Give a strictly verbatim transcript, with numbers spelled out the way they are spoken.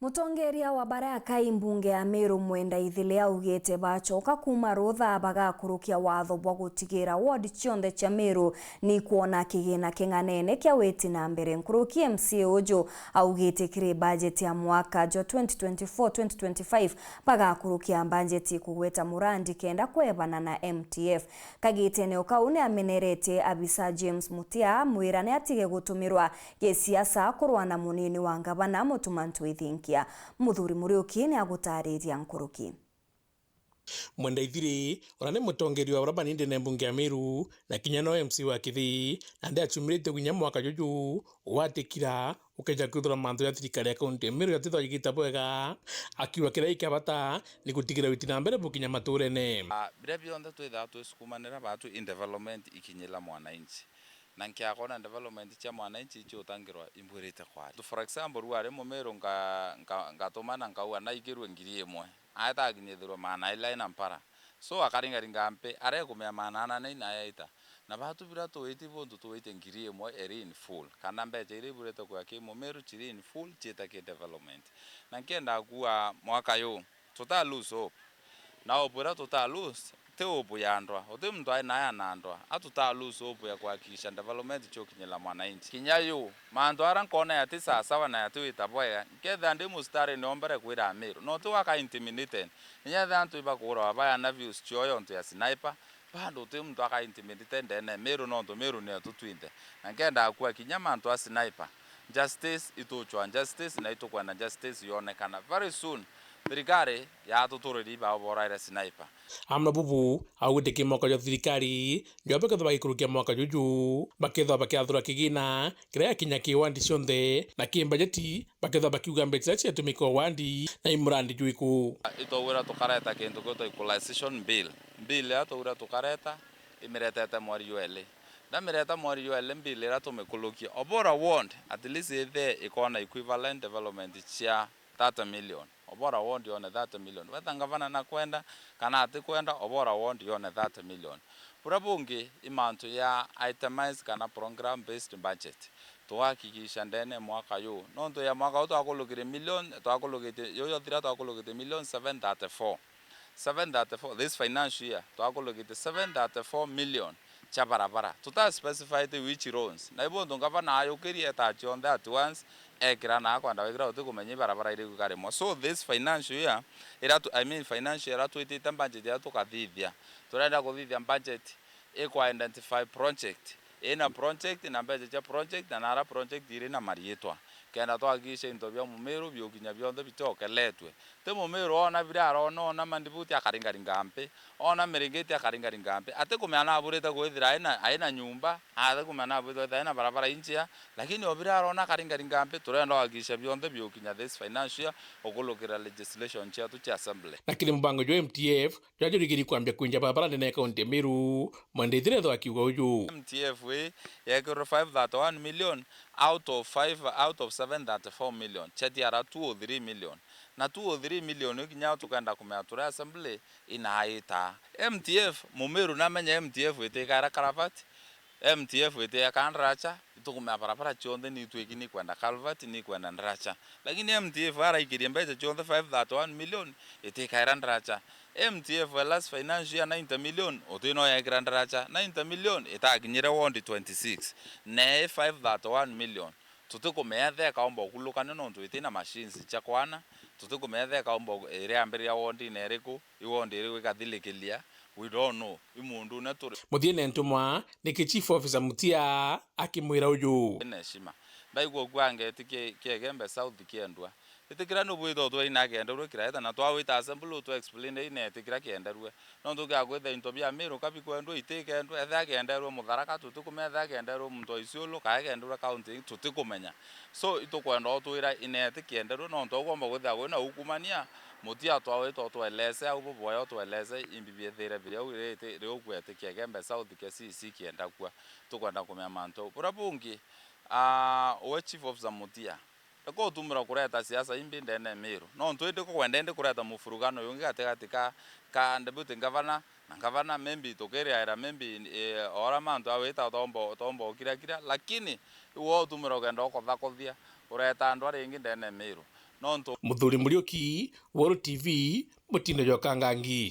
Mutongeria wa baria akai mbunge ya Meru Mwenda Ithile augite bacoka kuuma rutha bagakurukia watho bwa gutigira ward cionthe cia Meru nikwona kigina king'anene kia witi na mbere. Nkuruki M C A uju augite kiri bajeti ya mwaka jwa twenty twenty-four twenty twenty-five bagakurukia bajeti kugweta murandi kenda kwebana na M T F. Kagitene o kau ni ameneretie abisa James Mutia amwira ni atige gutumirwa gisiasa kurwa na munini wa ngavana Mutuma Ntwithinkia. Muthuri Muriuki ni agutariria nkuruki. Mwenda Ithiri, uria ni mutongeria wa baria banini ndene mbunge ya Meru, na kinya no M C wa Kithii, nandi aciumiritie kinya mwaka juju, gwatikira, ukeja kwithirwa mantu ja thirikari ya kaunti ya Meru jatithagigita bwega, akiuga kiria gikia bata ni gutigira witi na mbere bukinya maturene. Ah, biria bionthe twithaa twisukumanira baa twi in development ikinyira mwananchi. Na nkiakona development cia mwananchi iciutangirwa imbwirite kwari. For example, rua ri Mumiru nga-, nga-, ngatumana nkauga naigirwe ngiri imwe. Aeta akinyithirwe maana ila ina mpara. So akaringaringa mpi, arekumia maana ana na ina aita. Na batu bira tuwiti buntu tuwite ngiri imwe iri in full. Kana mbecha iria iburite kwia ki Mumiru ciri in full ciita ki development. Na nkienda kuuga mwaka yu, tuta lose hope. Na hope iria tuta lose, ti hope ya ndwa. Uti muntu ai nayo na ndwa. A tuta lose hope ya kuhakikisha development ciukinyira mwananchi. Kinya yu, mantu ara nkona yati sawasawa na yati wita bwega, nkethira ndi mustarine o mbere kwira Amiru. No ti waka intimidated. Kinya ethira antu ibakuura wabaya na views cio yontu ya sniper, bado uti muntu aka intimidate ndene Miru, nontu Miru nietu twinthe. Na nkendaa kua kinya mantu a sniper, justice ituchwa justice, na itukwenda justice yonekana very soon. Thirikari yatuturiri bao boraire sniper. Amwe bubu augite ki mwaka jwa thirikari, ndio bakethwa bagikurukia mwaka juju, bakethwa bakiathura kigina kiria kinya ki wandi cionthe, na ki mbajeti, bakethwa bakiuga mbecha iria ciatumika o wandi na i murandi jwiku. Itwaugwira tukareta kintu gitwa equalization bill. Bill iria twaugwira tukareta, imiretete mweri jwa eli. Ndamireta mweri jwa eli bill iria tumikulukia. Obora ward, at least ithe ikona equivalent development cia thirty million. Obora ward yone thirty million. Weta ngavana nakwenda, kana atikwenda, Obora ward yone thirty million. Buria bungi, i mantu ya itemized kana program based budget. Twahakikisha ndene mwaka yu. Nontu ya mwaka uu twakulukire million, twakulukite, yu yothira twakulukite million seven thirty-four. Seven thirty-four, this financial year, twakulukite seven thirty-four million cia barabara. Tuta specified which roads. Na ibu untu ngavana ayukirie eta cionthe at once, ekira na akwenda gwikira utikumenya i barabara iriku ikarimwa. So this financial year, ira tu, I mean financial year ira twitite budget ira tukathithia. Turenda kuthithia budget ikwa identify project, ina project na mbecha cia project na nara project iri na mariitwa, kenda twahakikisha into bia Mumiru biukinya bionthe bicokeletwe. Ti Mumiru ona bira arona, ona mandibuti akaringaringa mpi, ona miringiti akaringaringa mpi. Atikumenya naburite kwithira aina, aina nyumba, atikumenya naburite kwithira aina barabara injia, lakini o bira arona akaringaringa mpi. Turenda kuhakikisha bionthe biukinya this financial year, ukulukira legislation ciatu cia assembly. Na kiri mubango jwa M T F, jwa jurigiri kwambia kwinja barabara ndene ya kaunti ya Meru, Mwenda Ithire ethwa akiuga uju. M T F ii yekirwe five thirty-one million out of five, out of seven thirty-four million. Cheti ara two oh three million. Na two oh three million ii kinya tukenda kumenya turi assembly inaita. M T F, Mumiru namenya M T F itikaira karavati, M T F itiaka ndaracha, itukumenya barabara cionthe ni itwiki ni kwenda culvert, ni kwenda ndaracha. Lakini M T F araikirie mbecha cionthe five thirty-one million, itikaira ndaracha. M T F last financial year ninety million, uti no yekira ndaracha. Ninety million itakinyire ward twenty-six. Na ii five thirty-one million, tutikumenya the ikaumba ukulukania nontu iti na machines cia kwana, tutikumenya the ikaumba u-, iriambiriria ward-ini iriku, i ward iriku ikathilikilia, we don't know. I mundune turi. Muthiene ntumwa, niki Chief Officer Mutia akimwira uju. Ina heshima. Ndaigua uku angeti ki-, Kiegembe South kiendwa. Itikira nubwite utweri na kienderwe kiraeta, na twawita assembly utwa explain ina eti kira kienderwe. Nontu gia kwithira into bia Miru ka bikwendwa itikendwa, ethira kienderwe Mutharaka, tutikumenya, ethira kienderwe muntu wa Isiolo, kana kienderwe county, tutikumenya. So, itukwenda utwira ineti kienderwe, nontu ugomba kwithira kwina ukumania, Mutia twawita utweleze au buboya, utweleze imbi biethire biri au ri-, ri-, riu kweti Kiegembe South kia C C kienda kua. Tukwenda kumenya mantu au. Buria bungi, ah, we Chief Officer Mutia, Reka utumirwa kureta siasa imbi ndene ya Miru. Nontu indi kukwenda indi kureta mufurugano yungi gatigati ka, ka deputy governor na governor, maybe tukiriaira, maybe, eh, ora mantu awita tomba, tomba ukirakira, lakini iwe utumirwa ukenda ukothakothia, ureta andu aria ingi ndene ya Miru. nontu Muthuri Muriuki, World T V, Mutindo jwa Kangangi.